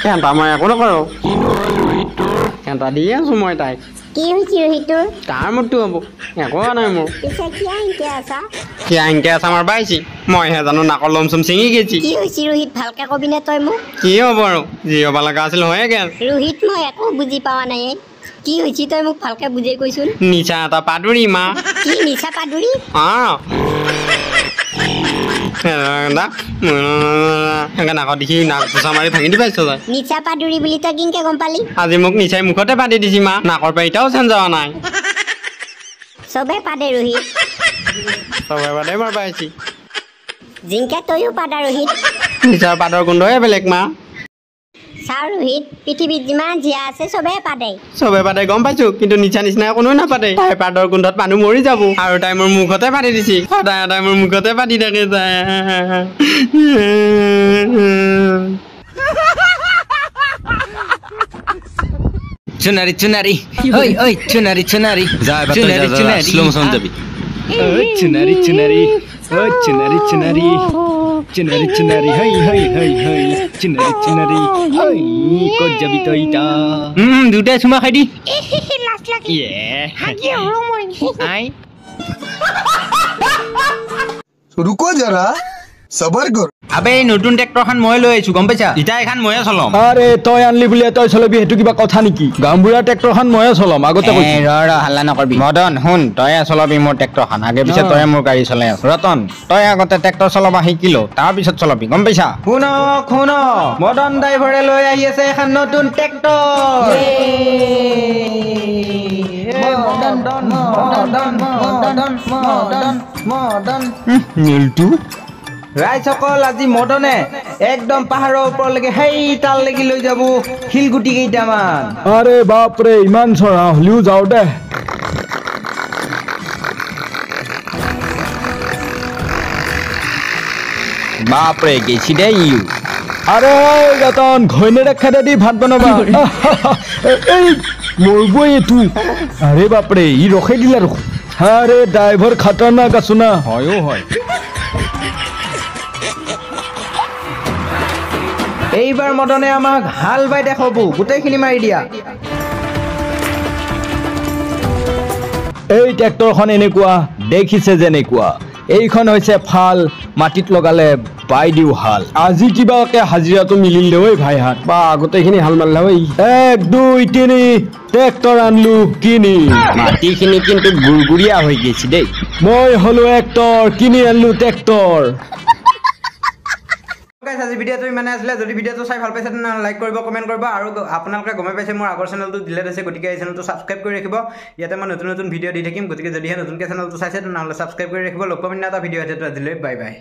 Kenta মই একো নকৰোঁ, কেণ্টা দি আছোঁ মই তাইক। কি হৈছে ৰোহিত তোৰ? তাৰ মূৰটো হ'ব একো নাই মোৰ। পিছে কিয় ইনকে আছা? কিয় ইনকে আছা আমাৰ বাইছি, মইহে জানো নাকৰ লোম চোম ছিঙি গেছি। কি হৈছে ৰোহিত, ভালকে কবিনে তই মোক? কি হ'ব আৰু, যি হ'ব লগা আছিল হৈয়ে গেল। ৰোহিত মই একো বুজি পোৱা নাই, কি হৈছে তই মোক ভালকে বুজাই কৈছোন। নিচা এটা পাদুৰি মা। কি নিচা পাদুৰি? অঁ, নাকত দেখি নাক পোচা মাৰি ভাঙি দি পাইছ তই। নিচা পাদুৰি বুলি তই কিনকে গম পালি? আজি মোক নিচাই মুখতে পাতি দিছি মা, নাকৰ পৰা এতিয়াও চেঞ্জ হোৱা নাই। চবে পাদে ৰোহিত, চবে পাদে মাৰ পাইছি। জিংকে তয়ো পাদা ৰোহিত। নিচাৰ পাদৰ গোন্ধয়ে বেলেগ মা। চাও ৰোহিত, পৃথিৱীত যিমান জীয়া আছে চবে পাদে। চবে পাদে গম পাইছো, কিন্তু নিচা নিচিনা কোনো নাপাতে। তাইৰ পাদৰ গোন্ধত মানুহ মৰি যাব, আৰু তাই মোৰ মুখতে পাতি দিছি। সদায় সদায় মোৰ মুখতে পাতি থাকে তাই। চুনারি চুনারি ওই ওই চুনারি চুনারি, যা এবার তুই যা, যা স্লো মোশন যাবি। চুনারি চুনারি ও চুনারি চুনারি চুনারি চুনারি হই হই হই হই চুনারি চুনারি হই, ক'ত যাবি তই তা? দুটাই চুমা খাই দি। লাজ লাগে। হাগি আৰু মৰিম। I ৰুকো জৰা সবৰ কৰ। আবে এই নতুন ট্ৰেক্টৰখন মই লৈ আহিছো, গম পাইছা? ইতা এখন ময়ে চলাম। আৰে তই আনলি বুলি তই চলাবি সেইটো কিবা কথা নেকি? গাঁওবুঢ়া ট্ৰেক্টৰখন ময়ে চলাম, আগতে কৈছো। ৰ ৰ হাল্লা নকৰবি মদন, শুন তয়ে চলাবি মোৰ ট্ৰেক্টৰখন, আগে পিছে তয়ে মোৰ গাড়ী চলাই আছ। ৰতন তই আগতে ট্ৰেক্টৰ চলাবা শিকিলো, তাৰপিছত চলাবি, গম পাইছা? শুনক শুনক, মদন ড্ৰাইভাৰে লৈ আহি আছে এখন নতুন ট্ৰেক্টৰ। ৰাইজসকল, আজি মদনে একদম পাহাৰৰ ওপৰলৈকে সেই তাললৈকে লৈ যাব শিলগুটি কেইটামান। আৰে বাপৰে, ইমান চৰা হ'লেও যাওঁ দে। বাপৰে গেছি দে ইউ। আৰে ৰতন, ঘৈণীয়েক খেদে দি ভাত বনাবা। এই মৰবই এইটো। আৰে বাপৰে, ই ৰখাই দিলা দেখোন। আৰে ড্ৰাইভাৰ খাতাৰনাক আছো না। হয়ো হয়। এইবাৰ মদনে আমাক হাল বাই দেখাব, গোটেইখিনি মাৰি দিয়া। এই ট্ৰেক্টৰখন এনেকুৱা দেখিছে যেনেকুৱা, এইখন হৈছে ফাল, মাটিত লগালে বাই দিওঁ হাল। আজি কিবাকে হাজিৰাটো মিলিল দে ঐ ভাইহাত, বা গোটেইখিনি হাল মাৰিলে ঐ। 1 2 3 ট্ৰেক্টৰ আনলো কিনি। মাটিখিনি কিন্তু গুৰগুৰীয়া হৈ গৈছে দেই। মই হলো এক্টৰ, কিনি আনলো ট্ৰেক্টৰ। আজি ভিডিঅ'টো ইমানে আছিলে। যদি ভিডিঅ'টো চাই ভাল পাইছে তেনেহ'লে লাইক কৰিব, কমেণ্ট কৰিব, আৰু আপোনালোকে গমেই পাইছে মোৰ আগৰ চেনেলটো ডিলেট হৈছে, গতিকে এই চেনেলটো ছাবস্ক্ৰাইব কৰি ৰাখিব। ইয়াতে মই নতুন নতুন ভিডিঅ' দি থাকিম, গতিকে যদিহে নতুনকৈ চেনেলটো চাইছে তেনেহ'লে ছাবস্ক্ৰাইব কৰি ৰাখিব। লগ পাম এটা ভিডিঅ' আজিলৈ, বাই বাই।